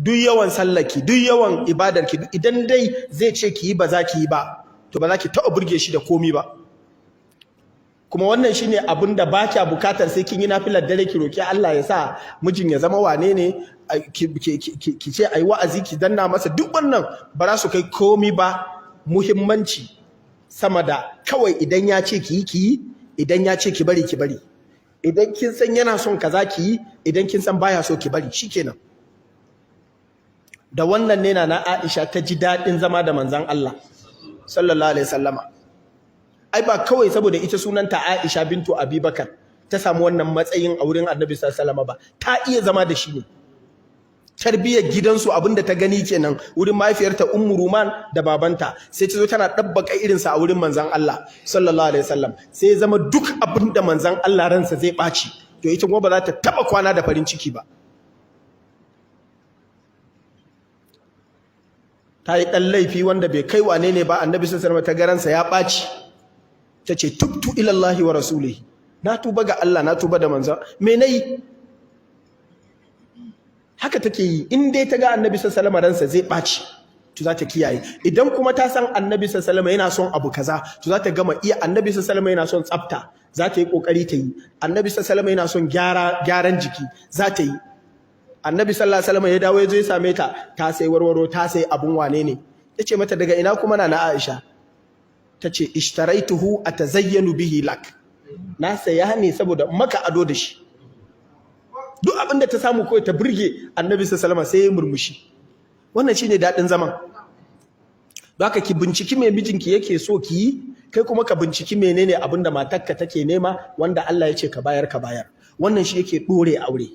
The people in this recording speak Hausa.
Duk yawan sallarki, duk yawan ibadarki, idan dai zai ce ki yi ba za ki yi ba, to ba za ki taɓa burge shi da komi ba. Kuma wannan shine abin da ba kya bukatar sai kin yi nafilar dare ki roki Allah ya sa mijin ya zama wane ne, ki ce ayi wa'azi, ki danna masa. Duk wannan ba za su kai komi ba muhimmanci sama da kawai idan ya ce ki yi, ki yi. Idan ya ce ki bari, ki bari. Idan kin san yana son kaza, ki yi. Idan kin san baya so, ki bari. Shikenan. Da wannan ne na Aisha ta ji daɗin zama da manzon Allah sallallahu alaihi wasallama. Ai ba kawai saboda ita sunanta Aisha bintu Abubakar ta samu wannan matsayin a wurin Annabi sallallahu alaihi wasallama ba, ta iya zama da shi ne. Tarbiyyar gidansu, abinda ta gani kenan wurin mahaifiyarta Ummu Ruman da babanta, sai ta zo tana dabbaka irinsa a wurin manzon Allah sallallahu alaihi wasallam. Sai ya zama duk abinda manzon Allah ransa zai ɓaci, to ita kuma ba za ta taba kwana da farin ciki ba. Ta yi ɗan laifi wanda bai kai wane ne ba, Annabi sallallahu alaihi wasallam ta garansa ya ɓaci, ta ce, "Tubtu ilallahi wa rasulihi, na tuba ga Allah, na tuba da manzon. Me nayi?" Haka take yi. In dai ta ga Annabi sallallahu alaihi ransa zai ɓaci, to za ta kiyaye. Idan kuma ta san Annabi sallallahu alaihi yana son abu kaza, to za ta gama iya. Annabi sallallahu alaihi yana son tsafta, za ta yi kokari ta yi. Annabi sallallahu alaihi yana son gyara, gyaran jiki, za ta yi. Annabi sallallahu alaihi wasallam ya dawo, ya zo ya same ta ta sai warwaro, ta sai abun wane ne. Yace mata, "Daga ina kuma, na Aisha?" Tace, "Ishtaraituhu atazayyanu bihi lak, na saya ne saboda maka ado da shi." Duk abin da ta samu kawai ta burge Annabi sallallahu alaihi wasallam, sai ya murmushi. Wannan shine dadin zaman. Don haka ki binciki me mijinki yake so ki yi, kai kuma ka binciki menene abin da matarka take nema wanda Allah ya ce ka bayar, ka bayar. Wannan shi yake dore aure.